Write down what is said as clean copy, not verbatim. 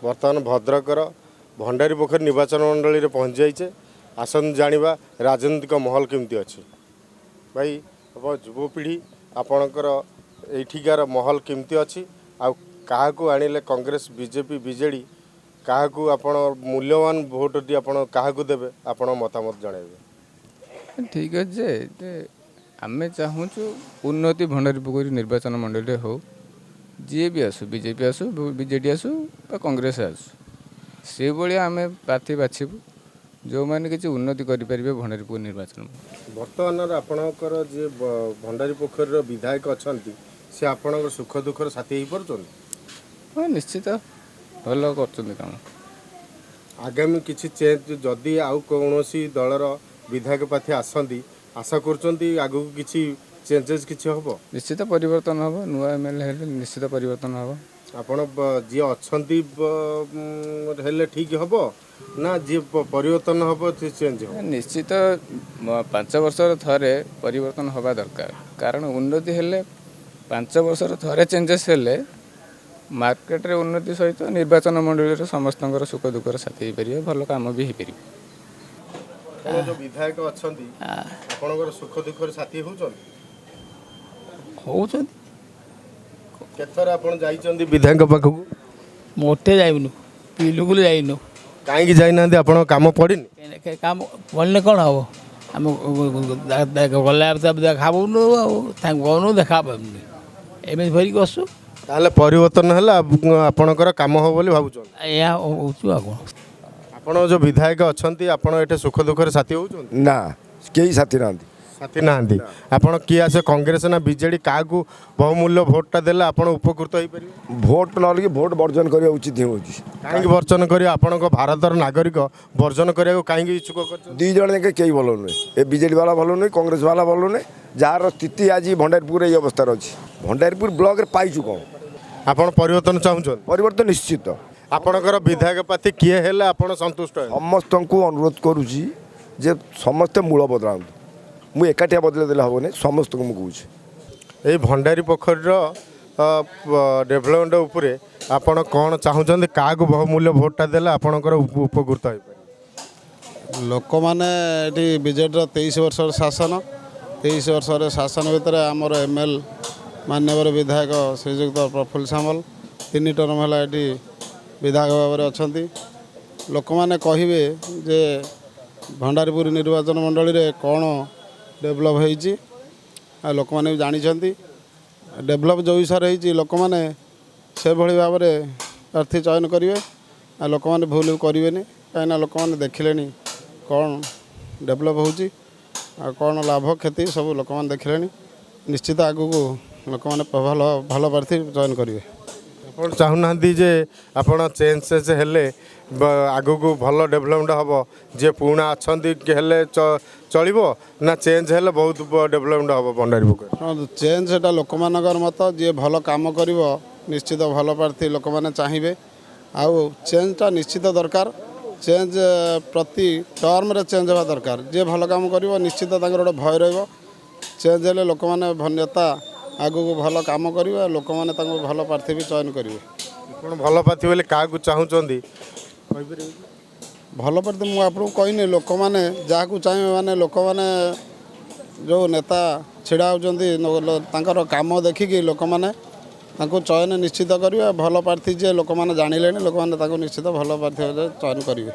ବର୍ତ୍ତମାନ ଭଦ୍ରକର ଭଣ୍ଡାରୀପୋଖରୀ ନିର୍ବାଚନ ମଣ୍ଡଳୀରେ ପହଞ୍ଚି ଯାଇଛେ। ଆସନ୍ତୁ ଜାଣିବା ରାଜନୈତିକ ମହଲ କେମିତି ଅଛି। ଭାଇ, ଆପଣ ଯୁବପିଢ଼ି, ଆପଣଙ୍କର ଏଇଠିକାର ମହଲ କେମିତି ଅଛି ଆଉ କାହାକୁ ଆଣିଲେ, କଂଗ୍ରେସ, ବିଜେପି, ବିଜେଡ଼ି, କାହାକୁ ଆପଣ ମୂଲ୍ୟବାନ ଭୋଟଟି ଆପଣ କାହାକୁ ଦେବେ, ଆପଣ ମତାମତ ଜଣାଇବେ। ଠିକ୍ ଅଛି ଯେ ଆମେ ଚାହୁଁଛୁ ଉନ୍ନତି ଭଣ୍ଡାରୀପୋଖରୀ ନିର୍ବାଚନ ମଣ୍ଡଳୀରେ ହଉ। ଯିଏ ବି ଆସୁ, ବିଜେପି ଆସୁ, ବିଜେଡ଼ି ଆସୁ ବା କଂଗ୍ରେସ ଆସୁ, ସେଇଭଳିଆ ଆମେ ପ୍ରାର୍ଥୀ ବାଛିବୁ ଯେଉଁମାନେ କିଛି ଉନ୍ନତି କରିପାରିବେ ଭଣ୍ଡାରୀପୋଖରୀ ନିର୍ବାଚନ। ବର୍ତ୍ତମାନର ଆପଣଙ୍କର ଯିଏ ଭଣ୍ଡାରୀପୋଖରୀର ବିଧାୟକ ଅଛନ୍ତି, ସେ ଆପଣଙ୍କର ସୁଖ ଦୁଃଖର ସାଥୀ ହେଇପାରୁଛନ୍ତି? ହଁ, ନିଶ୍ଚିତ ଭଲ କରୁଛନ୍ତି କାମ। ଆଗାମୀ କିଛି ଚେଞ୍ଜ, ଯଦି ଆଉ କୌଣସି ଦଳର ବିଧାୟକ ପ୍ରାର୍ଥୀ ଆସନ୍ତି, ଆଶା କରୁଛନ୍ତି ଆଗକୁ କିଛି ଚେଞ୍ଜେସ୍ କିଛି ହେବ? ନିଶ୍ଚିତ ପରିବର୍ତ୍ତନ ହେବ। ନୂଆ ଏମଏଲଏ ହେଲେ ନିଶ୍ଚିତ ପରିବର୍ତ୍ତନ ହେବ। ଆପଣ ଯିଏ ଅଛନ୍ତି ହେଲେ ଠିକ୍ ହେବ ନା ଯିଏ ପରିବର୍ତ୍ତନ ହେବ, ସେ ଚେଞ୍ଜ ହେବ? ନିଶ୍ଚିତ 5 ବର୍ଷର ଥରେ ପରିବର୍ତ୍ତନ ହେବା ଦରକାର। କାରଣ ଉନ୍ନତି ହେଲେ, 5 ବର୍ଷର ଥରେ ଚେଞ୍ଜେସ୍ ହେଲେ ମାର୍କେଟରେ ଉନ୍ନତି ସହିତ ନିର୍ବାଚନ ମଣ୍ଡଳୀର ସମସ୍ତଙ୍କର ସୁଖ ଦୁଃଖର ସାଥୀ ହେଇପାରିବେ, ଭଲ କାମ ବି ହେଇପାରିବ। ଆପଣ ଯେଉଁ ବିଧାୟକ ଅଛନ୍ତି, ଆପଣଙ୍କର ସୁଖ ଦୁଃଖର ସାଥୀ ହେଉଛନ୍ତି? ହେଉଛନ୍ତି। କେତେଥର ଆପଣ ଯାଇଛନ୍ତି ବିଧାୟକଙ୍କ ପାଖକୁ? ମୋଟେ ଯାଇନୁ, ବିଲକୁଲ ଯାଇନୁ। କାହିଁକି ଯାଇନାହାନ୍ତି? ଆପଣଙ୍କ କାମ ପଡ଼ିନି? କାମ ପଡ଼ିଲେ କ'ଣ ହେବ? ଆମେ ଗଲେ ଦେଖା ହେବୁନୁ, ଆଉ ତାଙ୍କୁ କହୁନୁ, ଦେଖା ହେବନି, ଏମିତି ଫେରିକି ବସୁ। ତାହେଲେ ପରିବର୍ତ୍ତନ ହେଲେ ଆପଣଙ୍କର କାମ ହେବ ବୋଲି ଭାବୁଛନ୍ତି? ଏହା ହେଉଛୁ ଆଉ କ'ଣ। ଆପଣ ଯେଉଁ ବିଧାୟକ ଅଛନ୍ତି, ଆପଣ ଏଠି ସୁଖ ଦୁଃଖରେ ସାଥୀ ହେଉଛନ୍ତି? ନା, କେହି ସାଥୀ ନାହାନ୍ତି। ସାଥୀ ନାହାନ୍ତି। ଆପଣ କିଏ ଆସେ, କଂଗ୍ରେସ ନା ବିଜେଡ଼ି, କାହାକୁ ବହୁମୂଲ୍ୟ ଭୋଟଟା ଦେଲେ ଆପଣ ଉପକୃତ ହେଇପାରିବେ? ଭୋଟ ନହେଲେ କି ଭୋଟ ବର୍ଜନ କରିବା ଉଚିତ ହେଉଛି। କାହିଁକି ବର୍ଜନ କରିବେ? ଆପଣଙ୍କ ଭାରତର ନାଗରିକ ବର୍ଜନ କରିବାକୁ କାହିଁକି ଇଚ୍ଛୁକ କରିଛନ୍ତି? ଦୁଇ ଜଣ ଯାକ କେହି ଭଲ ନୁହେଁ। ଏ ବିଜେଡ଼ି ବାଲା ଭଲ ନୁହେଁ, କଂଗ୍ରେସ ବାଲା ଭଲ ନୁହେଁ। ଯାହାର ସ୍ଥିତି ଆଜି ଭଣ୍ଡାରୀପୁର ଏଇ ଅବସ୍ଥାରେ ଅଛି, ଭଣ୍ଡାରୀପୁର ବ୍ଲକରେ ପାଇଛୁ କ'ଣ? ଆପଣ ପରିବର୍ତ୍ତନ ଚାହୁଁଛନ୍ତି? ପରିବର୍ତ୍ତନ ନିଶ୍ଚିତ। ଆପଣଙ୍କର ବିଧାୟକ ପ୍ରାର୍ଥୀ କିଏ ହେଲେ ଆପଣ ସନ୍ତୁଷ୍ଟ ହେବେ? ସମସ୍ତଙ୍କୁ ଅନୁରୋଧ କରୁଛି ଯେ ସମସ୍ତେ ମୂଳ ବଦଳାନ୍ତୁ। ମୁଁ ଏକାଠିଆ ବଦଳାଇ ଦେଲେ ହେବନି, ସମସ୍ତଙ୍କୁ ମୁଁ କହୁଛି। ଏଇ ଭଣ୍ଡାରୀ ପୋଖରୀର ଡେଭଲପମେଣ୍ଟ ଉପରେ ଆପଣ କ'ଣ ଚାହୁଁଛନ୍ତି? କାହାକୁ ବହୁମୂଲ୍ୟ ଭୋଟଟା ଦେଲେ ଆପଣଙ୍କର ଉପକୃତ ହେଇପାରିବେ? ଲୋକମାନେ ଏଠି ବିଜେଡ଼ିର 23 ବର୍ଷର ଶାସନ, 23 ବର୍ଷର ଶାସନ ଭିତରେ ଆମର ଏମଏଲଏ ମାନ୍ୟବର ବିଧାୟକ ଶ୍ରୀଯୁକ୍ତ ପ୍ରଫୁଲ୍ଲ ସାମଲ 3 ଟର୍ମ ହେଲା ଏଠି ବିଧାୟକ ଭାବରେ ଅଛନ୍ତି। ଲୋକମାନେ କହିବେ ଯେ ଭଣ୍ଡାରୀପୁର ନିର୍ବାଚନ ମଣ୍ଡଳୀରେ କ'ଣ ଡେଭଲପ୍ ହେଇଛି, ଆଉ ଲୋକମାନେ ବି ଜାଣିଛନ୍ତି ଡେଭଲପ୍ ଯେଉଁ ହିସାବରେ ହେଇଛି। ଲୋକମାନେ ସେଭଳି ଭାବରେ ପ୍ରାର୍ଥୀ ଚୟନ କରିବେ ଆଉ ଲୋକମାନେ ଭୁଲ କରିବେନି, କାହିଁକିନା ଲୋକମାନେ ଦେଖିଲେଣି କ'ଣ ଡେଭଲପ୍ ହେଉଛି ଆଉ କ'ଣ ଲାଭ କ୍ଷତି ସବୁ ଲୋକମାନେ ଦେଖିଲେଣି। ନିଶ୍ଚିତ ଆଗକୁ ଲୋକମାନେ ଭଲ ଭଲ ପ୍ରାର୍ଥୀ ଚୟନ କରିବେ। ଆପଣ ଚାହୁଁନାହାନ୍ତି ଯେ ଆପଣ ଚେଞ୍ଜ ହେଲେ ଆଗକୁ ଭଲ ଡେଭଲପମେଣ୍ଟ ହେବ? ଯିଏ ପୁରୁଣା ଅଛନ୍ତି ହେଲେ ଚଳିବ ନା ଚେଞ୍ଜ ହେଲେ ବହୁତ ଡେଭଲପମେଣ୍ଟ ହେବ ଭଣ୍ଡାରୀ ପୋଖରୀ? ଶୁଣନ୍ତୁ, ଚେଞ୍ଜ ସେଟା ଲୋକମାନଙ୍କର ମତ। ଯିଏ ଭଲ କାମ କରିବ, ନିଶ୍ଚିତ ଭଲ ପ୍ରାର୍ଥୀ ଲୋକମାନେ ଚାହିଁବେ। ଆଉ ଚେଞ୍ଜଟା ନିଶ୍ଚିତ ଦରକାର। ଚେଞ୍ଜ ପ୍ରତି ଟର୍ମରେ ଚେଞ୍ଜ ହେବା ଦରକାର। ଯିଏ ଭଲ କାମ କରିବ, ନିଶ୍ଚିତ ତାଙ୍କର ଗୋଟେ ଭୟ ରହିବ। ଚେଞ୍ଜ ହେଲେ ଲୋକମାନେ ନେତା ଆଗକୁ ଭଲ କାମ କରିବେ ଆଉ ଲୋକମାନେ ତାଙ୍କୁ ଭଲ ପ୍ରାର୍ଥୀ ବି ଚୟନ କରିବେ। ଆପଣ ଭଲ ପ୍ରାର୍ଥୀ ବୋଲି କାହାକୁ ଚାହୁଁଛନ୍ତି କହିପାରିବେ କି? ଭଲ ପ୍ରାର୍ଥୀ ମୁଁ ଆପଣଙ୍କୁ କହିନି। ଲୋକମାନେ ଯାହାକୁ ଚାହିଁବେ, ମାନେ ଲୋକମାନେ ଯେଉଁ ନେତା ଛିଡ଼ା ହେଉଛନ୍ତି, ତାଙ୍କର କାମ ଦେଖିକି ଲୋକମାନେ ତାଙ୍କୁ ଚୟନ ନିଶ୍ଚିତ କରିବେ। ଆଉ ଭଲ ପ୍ରାର୍ଥୀ ଯିଏ, ଲୋକମାନେ ଜାଣିଲେଣି, ଲୋକମାନେ ତାଙ୍କୁ ନିଶ୍ଚିତ ଭଲ ପ୍ରାର୍ଥୀ ଭାବରେ ଚୟନ କରିବେ।